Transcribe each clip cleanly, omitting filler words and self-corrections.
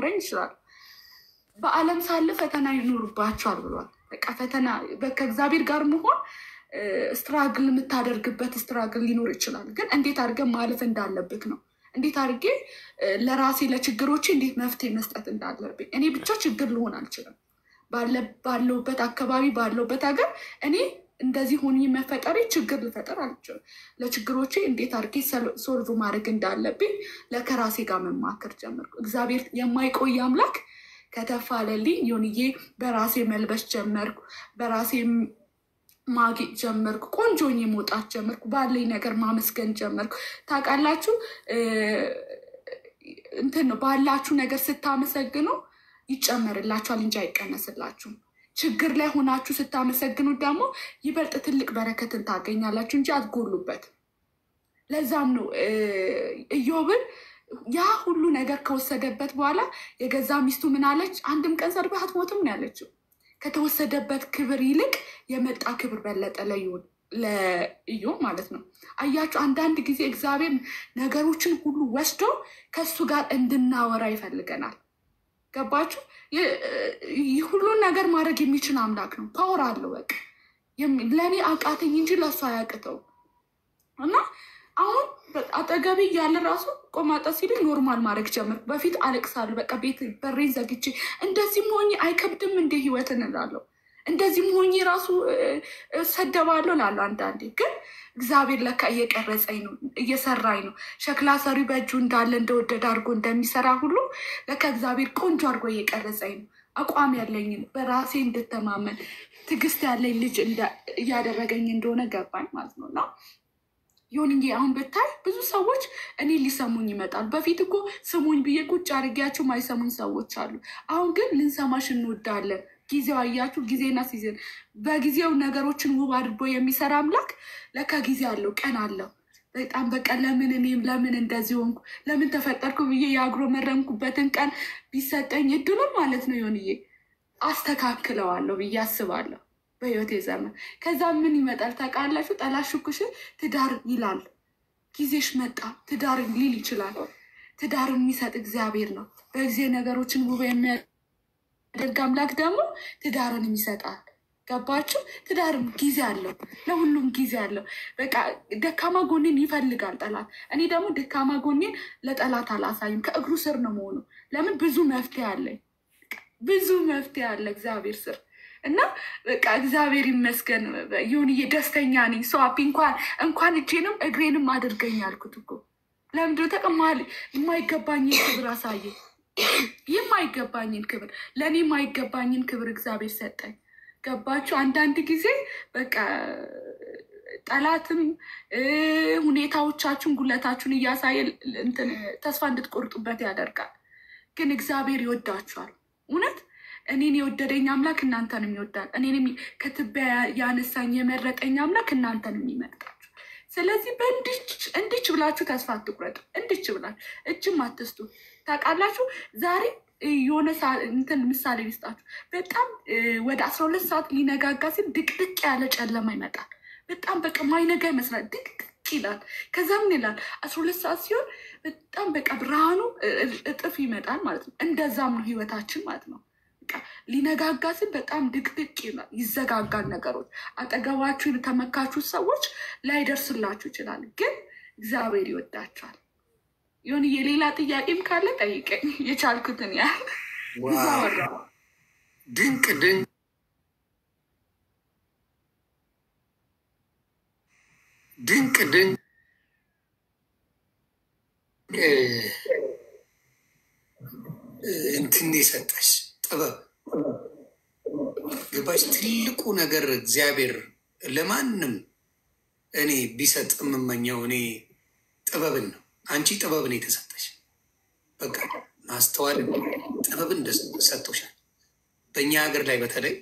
ሊኖረኝ ይችላል። በዓለም ሳለ ፈተና ይኖርባቸዋል ብሏል። በቃ ፈተና ከእግዚአብሔር ጋር መሆን struggle የምታደርግበት struggle ሊኖር ይችላል። ግን እንዴት አድርገን ማለፍ እንዳለብህ ነው። እንዴት አድርጌ ለራሴ ለችግሮቼ እንዴት መፍትሄ መስጠት እንዳለብኝ። እኔ ብቻ ችግር ልሆን አልችልም። ባለሁበት አካባቢ፣ ባለሁበት ሀገር እኔ እንደዚህ ሆኜ መፈጠሬ ችግር ልፈጠር አልችልም። ለችግሮቼ እንዴት አድርጌ solve ማድረግ እንዳለብኝ ለከራሴ ጋር መማከር ጀመርኩ። እግዚአብሔር የማይቆይ አምላክ ከተፋለልኝ ዮንዬ በራሴ መልበስ ጀመርኩ። በራሴ ማጌጥ ጀመርኩ። ቆንጆ ሆኜ መውጣት ጀመርኩ። ባለኝ ነገር ማመስገን ጀመርኩ። ታውቃላችሁ፣ እንትን ነው፣ ባላችሁ ነገር ስታመሰግኑ ይጨመርላችኋል እንጂ አይቀነስላችሁም። ችግር ላይ ሆናችሁ ስታመሰግኑ ደግሞ ይበልጥ ትልቅ በረከትን ታገኛላችሁ እንጂ አትጎሉበት። ለዛም ነው ኢዮብን ያ ሁሉ ነገር ከወሰደበት በኋላ የገዛ ሚስቱ ምን አለች? አንድም ቀን ሰድበህ አትሞትም ነው ያለችው። ከተወሰደበት ክብር ይልቅ የመጣ ክብር በለጠ ለኢዮብ ማለት ነው። አያችሁ፣ አንዳንድ ጊዜ እግዚአብሔር ነገሮችን ሁሉ ወስዶ ከእሱ ጋር እንድናወራ ይፈልገናል። ገባችሁ? ሁሉን ነገር ማድረግ የሚችል አምላክ ነው። Power አለው። በቃ ለእኔ አቃተኝ እንጂ ለእሱ አያቅተው። እና አሁን አጠገቤ እያለ ራሱ ቆማጣ ሲሉኝ normal ማድረግ ጀመርኩ። በፊት አለቅሳለሁ። በቃ ቤት በሬን ዘግቼ እንደዚህም ሆኜ አይከብድም እንደ ህይወትን እላለሁ። እንደዚህም ሆኜ ራሱ እሰደባለሁ እላለሁ። አንዳንዴ ግን እግዚአብሔር ለካ እየቀረጸኝ ነው፣ እየሰራኝ ነው። ሸክላ ሰሪ በእጁ እንዳለ እንደወደደ አድርጎ እንደሚሰራ ሁሉ ለካ እግዚአብሔር ቆንጆ አድርጎ እየቀረጸኝ ነው። አቋም ያለኝን፣ በራሴ እንድተማመን፣ ትዕግስት ያለኝ ልጅ እያደረገኝ እንደሆነ ገባኝ ማለት ነው። እና ይሁን እንጂ አሁን ብታይ ብዙ ሰዎች እኔ ሊሰሙኝ ይመጣሉ። በፊት እኮ ስሙኝ ብዬ ቁጭ አድርጌያቸው ማይሰሙኝ ሰዎች አሉ። አሁን ግን ልንሰማሽ እንወዳለን። ጊዜው አያችሁ፣ ጊዜና season፣ በጊዜው ነገሮችን ውብ አድርጎ የሚሰራ አምላክ ለካ ጊዜ አለው፣ ቀን አለው። በጣም በቃ ለምን እኔም ለምን እንደዚህ ሆንኩ፣ ለምን ተፈጠርኩ ብዬ ያጉረመረምኩበትን ቀን ቢሰጠኝ እድሉን ማለት ነው ይሆንዬ አስተካክለዋለሁ ብዬ አስባለሁ በህይወቴ ዘመን። ከዛ ምን ይመጣል ታውቃላችሁ? ጠላት ሽኩሽ ትዳር ይላል። ጊዜሽ መጣ ትዳር ሊል ይችላል። ትዳር የሚሰጥ እግዚአብሔር ነው። በጊዜ ነገሮችን ውብ የሚያደርግ አምላክ ደግሞ ትዳርን ይሰጣል። ገባችሁ? ትዳርም ጊዜ አለው፣ ለሁሉም ጊዜ አለው። በቃ ደካማ ጎኔን ይፈልጋል ጠላት። እኔ ደግሞ ደካማ ጎኔን ለጠላት አላሳይም። ከእግሩ ስር ነው መሆኑ። ለምን? ብዙ መፍትሄ አለኝ፣ ብዙ መፍትሄ አለ እግዚአብሔር ስር። እና በቃ እግዚአብሔር ይመስገን ይሁንዬ፣ ደስተኛ ነኝ። So happy። እንኳን እጄንም እግሬንም አድርገኝ አልኩት እኮ። ለምንድነው ተቀማል? የማይገባኝን ክብር አሳየ። የማይገባኝን ክብር፣ ለእኔ የማይገባኝን ክብር እግዚአብሔር ሰጠኝ። ገባችሁ? አንዳንድ ጊዜ በቃ ጠላትም ሁኔታዎቻችሁን ጉለታችሁን እያሳየ እንትን ተስፋ እንድትቆርጡበት ያደርጋል። ግን እግዚአብሔር ይወዳችኋል። እውነት እኔን የወደደኝ አምላክ እናንተንም ይወዳል። እኔንም ከትቢያ ያነሳኝ የመረጠኝ አምላክ እናንተንም ይመርጣችኋል። ስለዚህ በእንድች እንድች ብላችሁ ተስፋ አትቁረጡ። እንድች ብላችሁ እጅም አትስጡ። ታውቃላችሁ፣ ዛሬ የሆነ እንትን ምሳሌ ልስጣችሁ። በጣም ወደ 12 ሰዓት ሊነጋጋ ሲል ድቅድቅ ያለ ጨለማ ይመጣል። በጣም በቃ ማይነጋ ይመስላል። ድቅድቅ ይላል። ከዛ ምን ይላል? 12 ሰዓት ሲሆን በጣም በቃ ብርሃኑ እጥፍ ይመጣል ማለት ነው። እንደዛም ነው ህይወታችን ማለት ነው። በቃ ሊነጋጋ ሲል በጣም ድቅድቅ ይላል፣ ይዘጋጋል ነገሮች። አጠገባችሁ የተመካችሁ ሰዎች ላይደርስላችሁ ይችላል፣ ግን እግዚአብሔር ይወዳችኋል። ይሁን የሌላ ጥያቄም ካለ ጠይቀኝ፣ የቻልኩትን ያህል ብዙ አወራሁ። ድንቅ ድንቅ ድንቅ ድንቅ እንትን የሰጠሽ ጥበብ ገባሽ። ትልቁ ነገር እግዚአብሔር ለማንም እኔ ቢሰጥ የምመኘው እኔ ጥበብን ነው። አንቺ ጥበብን የተሰጠሽ፣ በቃ ማስተዋልን ጥበብን ሰጥቶሻል። በእኛ ሀገር ላይ በተለይ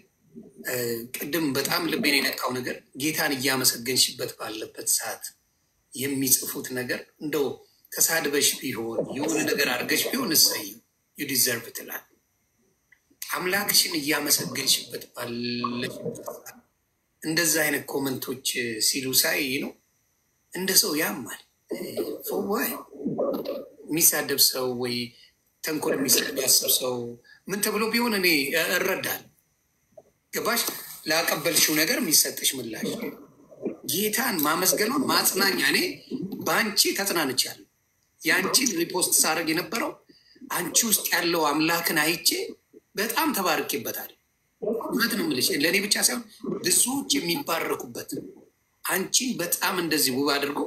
ቅድም በጣም ልቤን የነካው ነገር ጌታን እያመሰገንሽበት ባለበት ሰዓት የሚጽፉት ነገር፣ እንደው ተሳድበሽ ቢሆን፣ የሆነ ነገር አድርገሽ ቢሆን እሰየው you deserve ትላል። አምላክሽን እያመሰገንሽበት ባለሽበት ሰዓት እንደዛ አይነት comment ኦች ሲሉ ሳይ ነው እንደ ሰው ያማል። For why የሚሳደብ ሰው ወይ ተንኮል የሚያስብ ሰው ምን ተብሎ ቢሆን እኔ እረዳለሁ። ገባሽ? ላቀበልሽው ነገር የሚሰጥሽ ምላሽ ጌታን ማመስገኗን ማጽናኛ። እኔ በአንቺ ተጽናንቻለሁ። የአንቺን repost ሳደርግ የነበረው አንቺ ውስጥ ያለው አምላክን አይቼ በጣም ተባርኬበታል። እውነት ነው የምልሽ፣ ለእኔ ብቻ ሳይሆን ብዙዎች የሚባረኩበት አንቺን በጣም እንደዚህ ውብ አድርጎ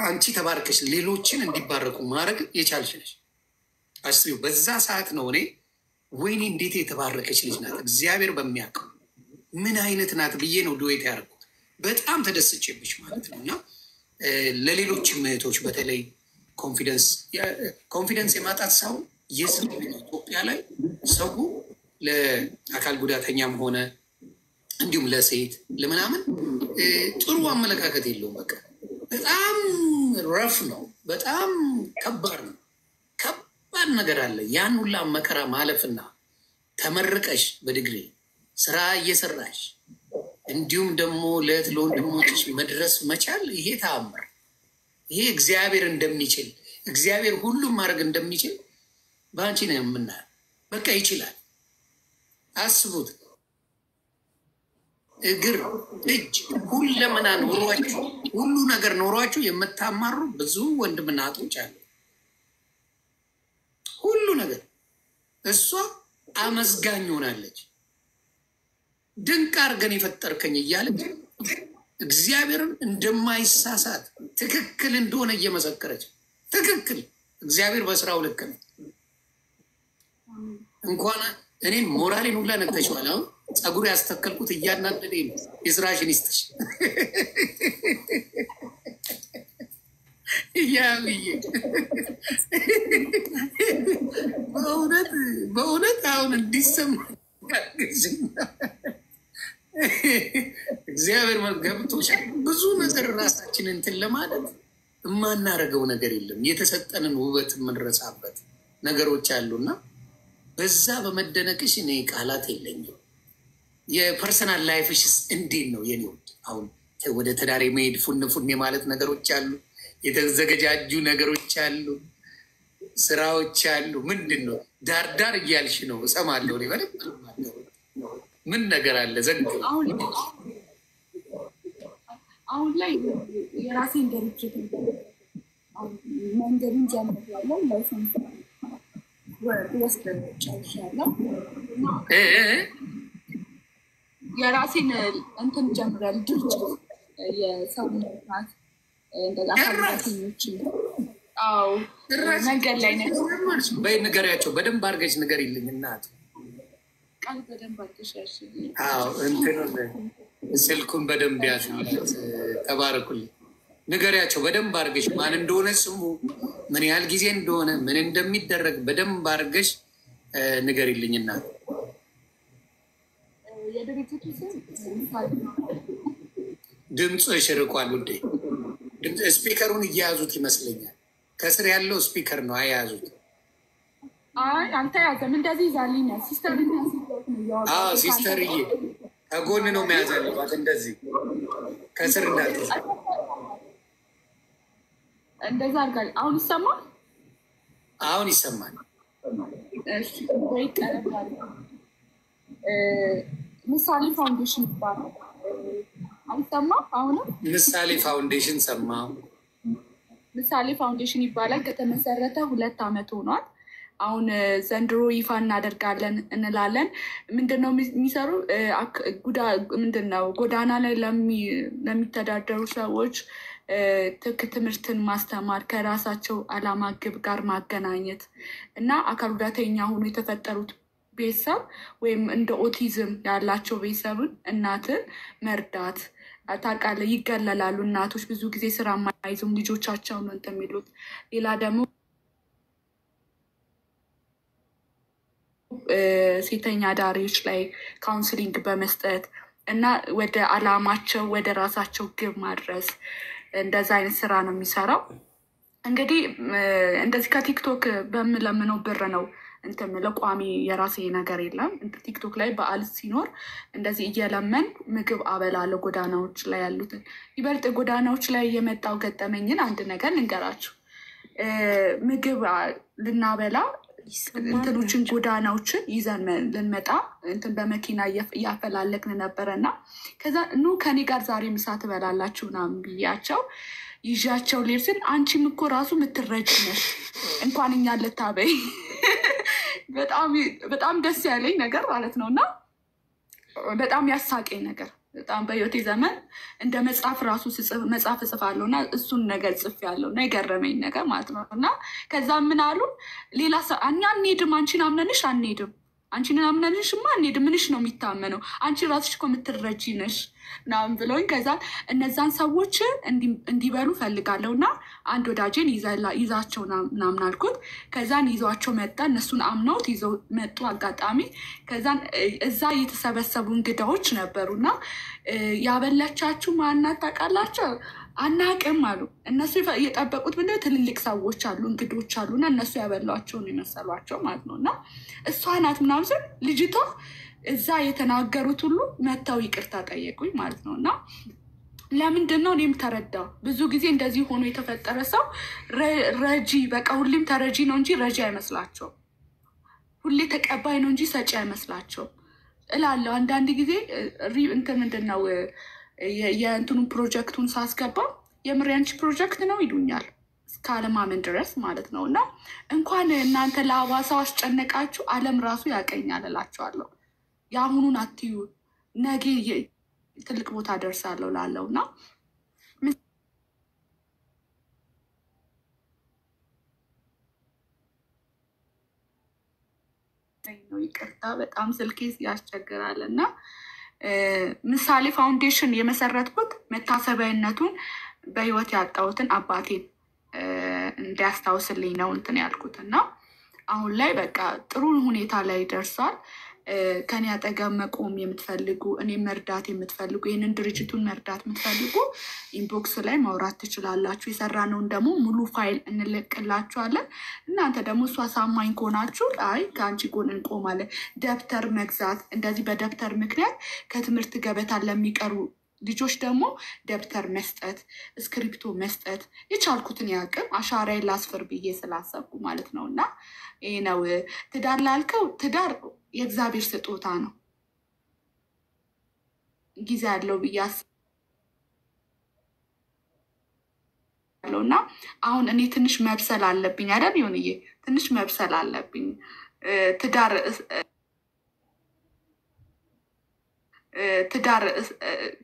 አንቺ ተባርከሽ ሌሎችን እንዲባረኩ ማድረግ የቻልሽ ነሽ። አስቢው፣ በዛ ሰዓት ነው እኔ ወይኔ እንዴት የተባረከች ልጅ ናት፣ እግዚአብሔር በሚያውቀው ምን አይነት ናት ብዬ ነው duet ያደረኩት። በጣም ተደስቼብሽ ማለት ነው። እና ለሌሎችም እህቶች በተለይ confidence የማጣት ሰው የሰው ኢትዮጵያ ላይ ሰው ለአካል ጉዳተኛም ሆነ እንዲሁም ለሴት ለምናምን ጥሩ አመለካከት የለውም። በቃ በጣም rough ነው። በጣም ከባድ ነው። ከባድ ነገር አለ። ያን ሁላ መከራ ማለፍና ተመርቀሽ በዲግሪ ስራ እየሰራሽ እንዲሁም ደግሞ ለእህት ለወንድሞችሽ መድረስ መቻል ይሄ ተአምር፣ ይሄ እግዚአብሔር እንደሚችል፣ እግዚአብሔር ሁሉም ማድረግ እንደሚችል በአንቺ ነው የምናየው። በቃ ይችላል። አስቡት፣ እግር፣ እጅ፣ ሁለመና ኖሯችሁ፣ ሁሉ ነገር ኖሯችሁ የምታማሩ ብዙ ወንድምና እህቶች አሉ። ሁሉ ነገር እሷ አመስጋኝ ሆናለች። ድንቅ አድርገን የፈጠርከኝ እያለች እግዚአብሔርን እንደማይሳሳት ትክክል እንደሆነ እየመሰከረች፣ ትክክል እግዚአብሔር በስራው ልክ ነው። እንኳን እኔን ሞራሌን ሁላ ነክተሽዋል። አሁን ፀጉር ያስተከልኩት እያናደደኝ ነው። የስራሽን ይስጥሽ እያብዬ፣ በእውነት በእውነት አሁን እንዲሰማ እግዚአብሔር ገብቶሻል። ብዙ ነገር ራሳችንን እንትን ለማለት የማናደርገው ነገር የለም። የተሰጠንን ውበት የምንረሳበት ነገሮች አሉና በዛ በመደነቅሽ እኔ ቃላት የለኝም። የ personal life ሽስ እንዴት ነው የኔ ውድ? አሁን ወደ ትዳር የመሄድ ፉን ፉን የማለት ነገሮች አሉ፣ የተዘገጃጁ ነገሮች አሉ፣ ስራዎች አሉ። ምንድን ነው ዳርዳር እያልሽ ነው? እሰማለሁ እኔ በደንብ። ምን ነገር አለ? ዘግ አሁን ላይ የራሴን ድርጅት መንገዱን ጀምሬያለሁ። License ወስደን ጨርሻለሁ። የራሴን እንትን ጀምሬያለሁ፣ ድርጅት የሰው መርዳት እንደዛ አካል። አዎ፣ መንገድ ላይ ነው። በይ ንገሪያቸው፣ በደንብ አድርገሽ ንገሪልኝ እናት። ቃል በደንብ አድርገሽ ያልሽኝ። አዎ፣ እንትኑን ስልኩን በደንብ ያዙላት። ተባረኩልኝ። ንገሪያቸው በደንብ አድርገሽ ማን እንደሆነ ስሙ፣ ምን ያህል ጊዜ እንደሆነ፣ ምን እንደሚደረግ በደንብ አድርገሽ ንገሪልኝ እናት። የድርጅቱ ስም ድምፅሽ ርቋል ውዴ። Speaker ኡን እየያዙት ይመስለኛል። ከስር ያለው speaker ነው፣ አያያዙት። አይ አልተያዘም። እንደዚህ ይዛልኝ sister። አዎ sister ዬ፣ ከጎን ነው መያዝ ያለባት፣ እንደዚህ ከስር እንዳትይዝ። እንደዛ አድርጋለሁ። አሁን ይሰማል? አሁን ይሰማል። እሺ ወይ ቀረብ አለ። ምሳሌ ፋውንዴሽን ይባላል። አይሰማም? አሁንም? ምሳሌ ፋውንዴሽን ሰማው። ምሳሌ ፋውንዴሽን ይባላል። ከተመሰረተ 2 ዓመት ሆኗል። አሁን ዘንድሮ ይፋ እናደርጋለን እንላለን። ምንድነው የሚሰሩ? ምንድነው ጎዳና ላይ ለሚተዳደሩ ሰዎች ትምህርትን ማስተማር፣ ከራሳቸው ዓላማ ግብ ጋር ማገናኘት እና አካል ጉዳተኛ ሆኖ የተፈጠሩት ቤተሰብ ወይም እንደ ኦቲዝም ያላቸው ቤተሰብን እናትን መርዳት። ታውቃለህ፣ ይገለላሉ። እናቶች ብዙ ጊዜ ስራ የማይዙም ልጆቻቸውን ነው እንትን የሚሉት። ሌላ ደግሞ ሴተኛ አዳሪዎች ላይ counseling በመስጠት እና ወደ አላማቸው ወደ ራሳቸው ግብ ማድረስ እንደዛ አይነት ስራ ነው የሚሰራው። እንግዲህ እንደዚህ ከቲክቶክ በምለምነው ብር ነው እንትን የምለው፣ ቋሚ የራሴ ነገር የለም። ቲክቶክ ላይ በዓል ሲኖር እንደዚህ እየለመን ምግብ አበላለሁ ጎዳናዎች ላይ ያሉትን። ይበልጥ ጎዳናዎች ላይ የመጣው ገጠመኝን አንድ ነገር ልንገራችሁ። ምግብ ልናበላ እንትኖችን ጎዳናዎችን ይዘን ልንመጣ እንትን በመኪና እያፈላለግን ነበረ። እና ከዛ ኑ ከኔ ጋር ዛሬ ምሳ ትበላላችሁ ምናምን ብያቸው ይዣቸው ልሄድ ስል አንቺም እኮ ራሱ የምትረጂ ነሽ፣ እንኳን እኛን ልታበይ። በጣም ደስ ያለኝ ነገር ማለት ነው እና በጣም ያሳቀኝ ነገር፣ በጣም በህይወቴ ዘመን እንደ መጽሐፍ ራሱ መጽሐፍ እጽፋለሁ እና እሱን ነገር ጽፌያለሁ እና የገረመኝ ነገር ማለት ነው። እና ከዛ ምን አሉ ሌላ ሰው፣ እኛ አንሄድም፣ አንቺን አምነንሽ አንሄድም፣ አንቺን አምነንሽማ አንሄድም፣ ምንሽ ነው የሚታመነው? አንቺ ራስሽ እኮ የምትረጂ ነሽ ምናምን ብለውኝ ከዛ እነዛን ሰዎች እንዲበሉ ፈልጋለሁ እና አንድ ወዳጄን ይዛቸው ምናምን አልኩት። ከዛን ይዟቸው መጣ። እነሱን አምነውት ይዘው መጡ። አጋጣሚ ከዛን እዛ የተሰበሰቡ እንግዳዎች ነበሩ እና ያበላቻችሁ ማናት ታውቃላችሁ? አናቅም አሉ። እነሱ የጠበቁት ምንድነው፣ ትልልቅ ሰዎች አሉ፣ እንግዶች አሉ እና እነሱ ያበሏቸውን የመሰሏቸው ማለት ነው። እና እሷ ናት ምናምን ስል ልጅቷ እዛ የተናገሩት ሁሉ መተው ይቅርታ ጠየቁኝ ማለት ነው። እና ለምንድን ነው እኔም ተረዳው። ብዙ ጊዜ እንደዚህ ሆኖ የተፈጠረ ሰው ረጂ በቃ ሁሌም ተረጂ ነው እንጂ ረጂ አይመስላቸውም። ሁሌ ተቀባይ ነው እንጂ ሰጪ አይመስላቸውም እላለሁ። አንዳንድ ጊዜ እንትን ምንድን ነው የእንትኑን ፕሮጀክቱን ሳስገባ የምር ያንቺ ፕሮጀክት ነው ይሉኛል እስከ አለማመን ድረስ ማለት ነው። እና እንኳን እናንተ ለአዋሳው አስጨነቃችሁ፣ ዓለም ራሱ ያቀኛል እላቸዋለሁ። የአሁኑን አትዩ፣ ነገ ትልቅ ቦታ ደርሳለሁ ላለው እና ነው። ይቅርታ በጣም ስልኬ ያስቸግራል። እና ምሳሌ ፋውንዴሽን የመሰረትኩት መታሰቢያነቱን በህይወት ያጣሁትን አባቴን እንዲያስታውስልኝ ነው እንትን ያልኩት። እና አሁን ላይ በቃ ጥሩ ሁኔታ ላይ ደርሷል። ከኔ አጠገብ መቆም የምትፈልጉ፣ እኔ መርዳት የምትፈልጉ፣ ይህንን ድርጅቱን መርዳት የምትፈልጉ inbox ላይ ማውራት ትችላላችሁ። የሰራነውን ደግሞ ሙሉ ፋይል እንልክላችኋለን። እናንተ ደግሞ እሱ አሳማኝ ከሆናችሁ አይ ከአንቺ ጎን እንቆማለን። ደብተር መግዛት፣ እንደዚህ በደብተር ምክንያት ከትምህርት ገበታ ለሚቀሩ ልጆች ደግሞ ደብተር መስጠት፣ እስክሪፕቶ መስጠት፣ የቻልኩትን ያቅም አሻራዬን ላስፍር ብዬ ስላሰብኩ ማለት ነው። እና ይህ ነው። ትዳር ላልከው ትዳር የእግዚአብሔር ስጦታ ነው። ጊዜ አለው ብዬ አስባለሁ። እና አሁን እኔ ትንሽ መብሰል አለብኝ አይደል? ይሁንዬ፣ ትንሽ መብሰል አለብኝ። ትዳር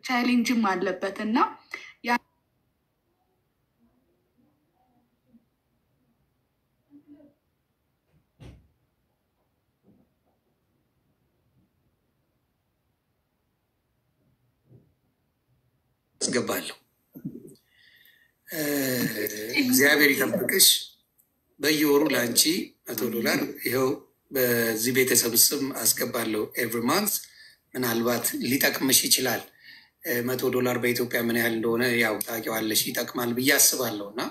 challenge ም አለበት እና አስገባለሁ። እግዚአብሔር ይጠብቅሽ። በየወሩ ለአንቺ 100 ዶላር ይኸው በዚህ ቤተሰብ ስም አስገባለሁ every month። ምናልባት ሊጠቅምሽ ይችላል። 100 ዶላር በኢትዮጵያ ምን ያህል እንደሆነ ያው ታውቂዋለሽ። ይጠቅማል ብዬ አስባለሁ እና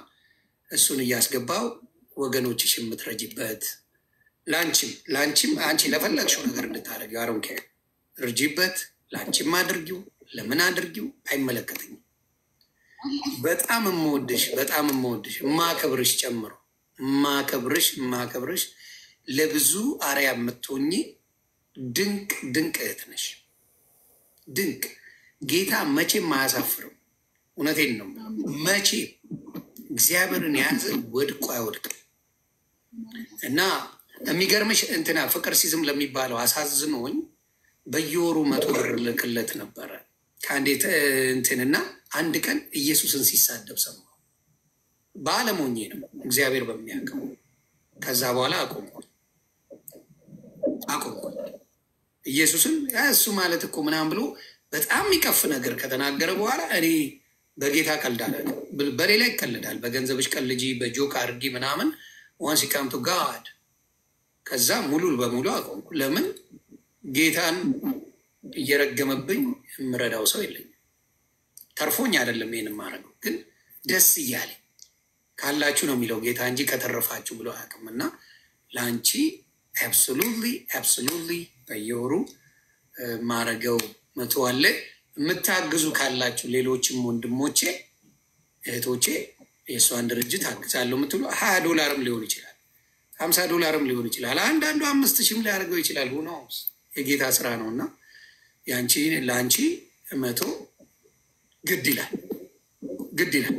እሱን እያስገባው ወገኖችሽ የምትረጂበት፣ ለአንቺም አንቺ ለፈለግሽው ነገር እንድታደርጊው፣ I don't care፣ እርጂበት፣ ለአንቺም አድርጊው፣ ለምን አድርጊው አይመለከተኝም። በጣም የምወድሽ፣ በጣም የምወድሽ፣ የማከብርሽ ጨምሮ የማከብርሽ፣ ለብዙ አርያ የምትሆኚ ድንቅ ድንቅ እህት ነሽ። ድንቅ። ጌታ መቼም አያሳፍርም። እውነቴን ነው። መቼም እግዚአብሔርን የያዘ ወድቆ አይወድቅም። እና የሚገርምሽ እንትና ፍቅር ሲዝም ለሚባለው አሳዝኖኝ በየወሩ 100 ብር ልክለት ነበረ ከአንዴ እንትንና አንድ ቀን ኢየሱስን ሲሳደብ ሰማሁ። በአለሞኜ ነው እግዚአብሔር በሚያውቀው። ከዛ በኋላ አቆምኩኝ አቆምኩኝ። ኢየሱስን እሱ ማለት እኮ ምናምን ብሎ በጣም የሚቀፍ ነገር ከተናገረ በኋላ እኔ በጌታ ቀልድ አላውቅም። በሌላ ይቀልዳል። በገንዘብሽ ቀልጂ፣ በ joke አድርጊ ምናምን፣ once come to God ከዛ ሙሉ በሙሉ አቆምኩ። ለምን ጌታን እየረገመብኝ የምረዳው ሰው የለኝም። ተርፎኝ አይደለም ይሄን የማደርገው፣ ግን ደስ እያለኝ ካላችሁ ነው የሚለው ጌታ እንጂ ከተረፋችሁ ብሎ አያውቅም። እና ለአንቺ absolutely absolutely በየወሩ ማረገው 100 አለ። የምታግዙ ካላችሁ ሌሎችም ወንድሞቼ እህቶቼ የእሷን ድርጅት አግዛለሁ የምትሉ 20 ዶላርም ሊሆን ይችላል፣ 50 ዶላርም ሊሆን ይችላል። አንዳንዱ 5,000ም ሊያደርገው ይችላል። ሆኖ የጌታ ስራ ነው እና ያንቺ ለአንቺ 100 ግድ ይላል፣ ግድ ይላል።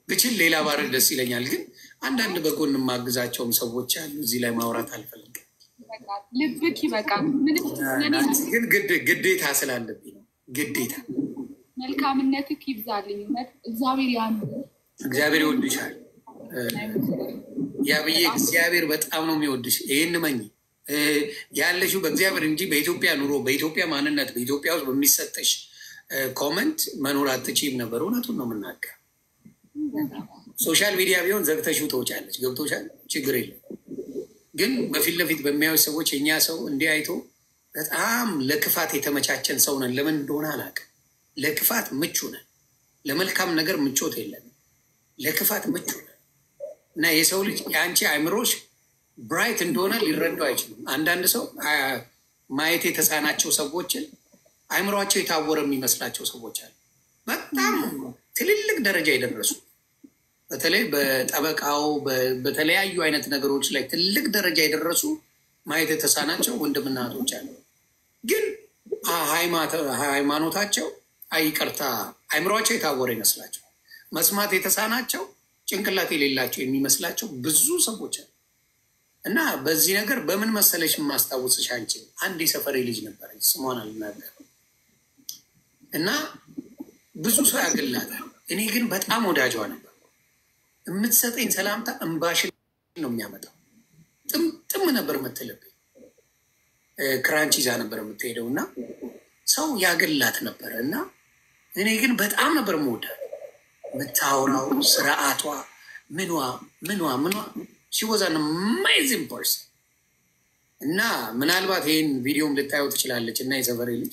ብችል ሌላ ባረግ ደስ ይለኛል። ግን አንዳንድ በጎን የማግዛቸውም ሰዎች አሉ። እዚህ ላይ ማውራት አልፈልግም። ልብክ ይበቃል። ምንም ግን ግዴታ ስላለብኝ ነው። ግዴታ። መልካምነትክ ይብዛልኝ። እውነት እግዚአብሔር ያን እግዚአብሔር ይወድሻል። ያብዬ እግዚአብሔር በጣም ነው የሚወድሽ። ይህን መኝ ያለሽው በእግዚአብሔር እንጂ በኢትዮጵያ ኑሮ፣ በኢትዮጵያ ማንነት፣ በኢትዮጵያ ውስጥ በሚሰጥሽ comment መኖር አትችይም ነበር። እውነቱን ነው የምናገር። Social media ቢሆን ዘግተሽው ትወጫለች። ገብቶሻል? ችግር የለም። ግን በፊት ለፊት በሚያዩ ሰዎች የእኛ ሰው እንዲህ አይቶ በጣም ለክፋት የተመቻቸን ሰው ነን። ለምን እንደሆነ አላውቅም። ለክፋት ምቹ ነን። ለመልካም ነገር ምቾት የለንም። ለክፋት ምቹ ነን እና የሰው ልጅ የአንቺ አእምሮሽ bright እንደሆነ ሊረዳው አይችሉም። አንዳንድ ሰው ማየት የተሳናቸው ሰዎችን አእምሯቸው የታወረ የሚመስላቸው ሰዎች አሉ። በጣም ትልልቅ ደረጃ የደረሱ፣ በተለይ በጠበቃው በተለያዩ አይነት ነገሮች ላይ ትልቅ ደረጃ የደረሱ ማየት የተሳናቸው ወንድምና እህቶች አሉ። ግን ሃይማኖታቸው ይቅርታ አእምሯቸው የታወረ ይመስላቸዋል። መስማት የተሳናቸው ጭንቅላት የሌላቸው የሚመስላቸው ብዙ ሰዎች አሉ። እና በዚህ ነገር በምን መሰለሽ የማስታውስሽ አንቺ አንድ የሰፈሬ ልጅ ነበረች፣ ስሟን አልናገርም። እና ብዙ ሰው ያገላታል። እኔ ግን በጣም ወዳጇ ነበር። የምትሰጠኝ ሰላምታ እምባሽን ነው የሚያመጣው። ጥምጥም ነበር የምትልብኝ። ክራንች ይዛ ነበር የምትሄደው እና ሰው ያገላት ነበረ እና እኔ ግን በጣም ነበር የምወዳት። የምታወራው ስርዓቷ፣ ምኗ ምኗ ምኗ፣ she was an amazing person። እና ምናልባት ይህን ቪዲዮም ልታየው ትችላለች። እና የሰፈሬ ልጅ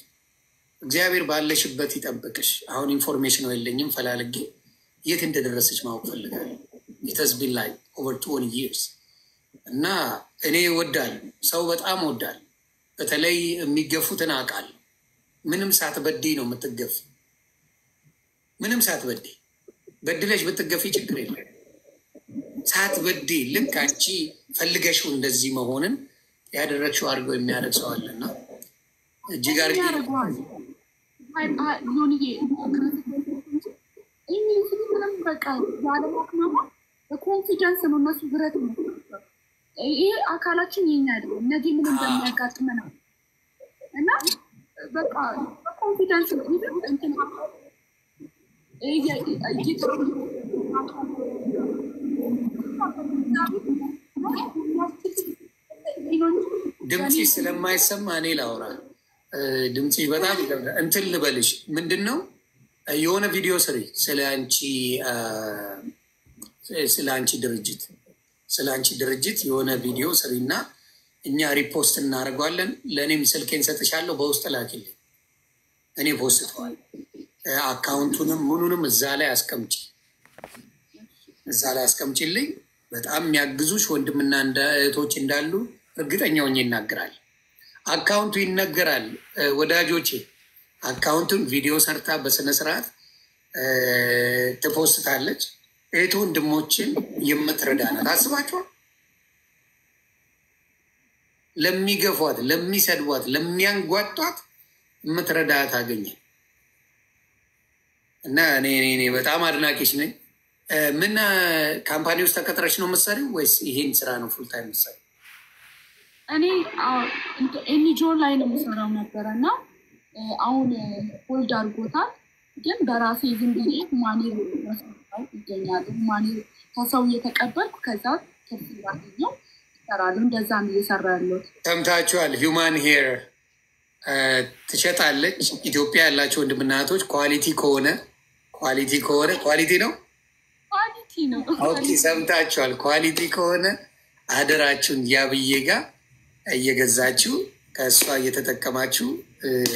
እግዚአብሔር ባለሽበት ይጠብቅሽ። አሁን information ኑ የለኝም፣ ፈላልጌ የት እንደደረሰች ማወቅ ፈልጋለሁ። It has been like over 20 years። እና እኔ እወዳለሁ፣ ሰው በጣም እወዳለሁ። በተለይ የሚገፉትን አውቃለሁ። ምንም ሳትበድይ ነው የምትገፊ። ምንም ሳትበድይ፣ በድለሽ ብትገፊ ችግር የለም። ሳትበድይ ልክ አንቺ ፈልገሽው እንደዚህ መሆንን ያደረግሽው አድርገው የሚያደርግ ሰው አለና እጅግ አድርጌ ያደርገዋል። ዮኒዬ ምንም በቃ ያለማቅማማ በ confidence ነው እነሱ ብረት ነው። ይሄ አካላችን የኛ አይደለም። ነገ ምን እንደሚያጋጥመን እና በቃ በ confidence ነው እንትን ድምፅሽ ስለማይሰማ እኔ ላውራ። ድምፅሽ በጣም ይከብዳል። እንትን ልበልሽ፣ ምንድን ነው የሆነ ቪዲዮ ስሪ ስለ አንቺ ድርጅት የሆነ ቪዲዮ ስሪ እና እኛ repost እናደርገዋለን። ለእኔም ስልኬን ሰጥሻለሁ፣ በውስጥ ላኪልኝ፣ እኔ post ተዋል። Account ኡንም ምኑንም እዛ ላይ አስቀምጪ፣ እዛ ላይ አስቀምጪልኝ። በጣም የሚያግዙሽ ወንድምና እህቶች እንዳሉ እርግጠኛ ሆኜ ይናገራል። Account ኡ ይነገራል። ወዳጆቼ account ኡን ቪዲዮ ሰርታ በስነ ስርዓት ት post ታለች። እህት ወንድሞችን የምትረዳ ናት። አስባችኋል? ለሚገፏት፣ ለሚሰድቧት፣ ለሚያንጓጧት የምትረዳ ታገኘ እና እኔ በጣም አድናቂሽ ነኝ። ምን company ውስጥ ተቀጥረሽ ነው የምትሰሪው ወይስ ይሄን ስራ ነው full time የምትሰሪው? እኔ NGO ላይ ነው የምሰራው ነበረ እና አሁን hold አድርጎታል። ግን በራሴ ዝም ብዬ human hair ይገኛሉ። Human hair ከሰው እየተቀበልኩ ከዛ ትርፍ ባገኘው ይሰራሉ። እንደዛ ነው እየሰራ ያለሁት። ሰምታችኋል። Human hair ትሸጣለች። ኢትዮጵያ ያላቸው ወንድምና እህቶች quality ከሆነ quality ነው። Quality ነው። Okay፣ ሰምታችኋል። Quality ከሆነ አደራችሁን ያብዬ ጋር እየገዛችሁ ከእሷ እየተጠቀማችሁ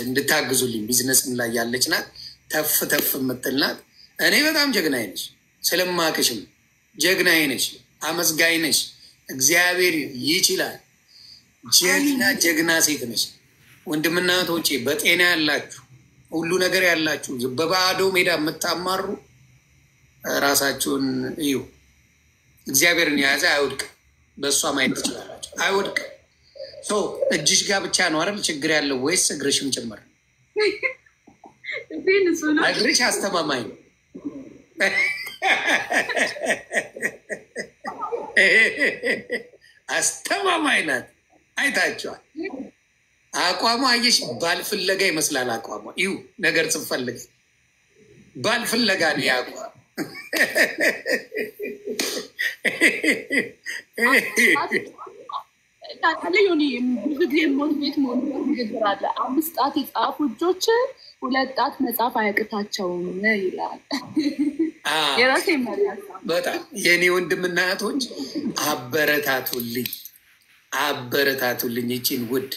እንድታግዙልኝ። ቢዝነስም ላይ ያለች ናት። ተፍ ተፍ የምትል ናት። እኔ በጣም ጀግናዬ ነሽ፣ ስለማቅሽም ጀግናዬ ነሽ፣ አመስጋኝ ነሽ። እግዚአብሔር ይችላል። ጀግና ጀግና ሴት ነሽ። ወንድምና እህቶቼ በጤና ያላችሁ፣ ሁሉ ነገር ያላችሁ፣ በባዶ ሜዳ የምታማሩ ራሳችሁን እዩ። እግዚአብሔርን የያዘ አይወድቅም። በእሷ ማየት ትችላላችሁ። አይወድቅም። So እጅሽ ጋር ብቻ ነው አይደል ችግር ያለው ወይስ እግርሽም ጭምር? እጄ ንጹህ ነው። እግርሽ አስተማማኝ ነው። አስተማማኝ ናት። አይታችኋል። አቋሟ አየሽ፣ ባል ፍለጋ ይመስላል አቋሟ። ይሁ ነገር ስፈልግ ባል ፍለጋ ነው የአቋም። ታውቃለህ ዮኒ፣ ብዙ ጊዜ motivate መሆን ንግግር አለ። 5 ጣት የጻፉ እጆች 2 ጣት መጻፍ አያቅታቸውም ይላል። የራሴ መሪ ሀሳብ። በጣም የእኔ ወንድምና እህቶች አበረታቱልኝ፣ አበረታቱልኝ ይቺን ውድ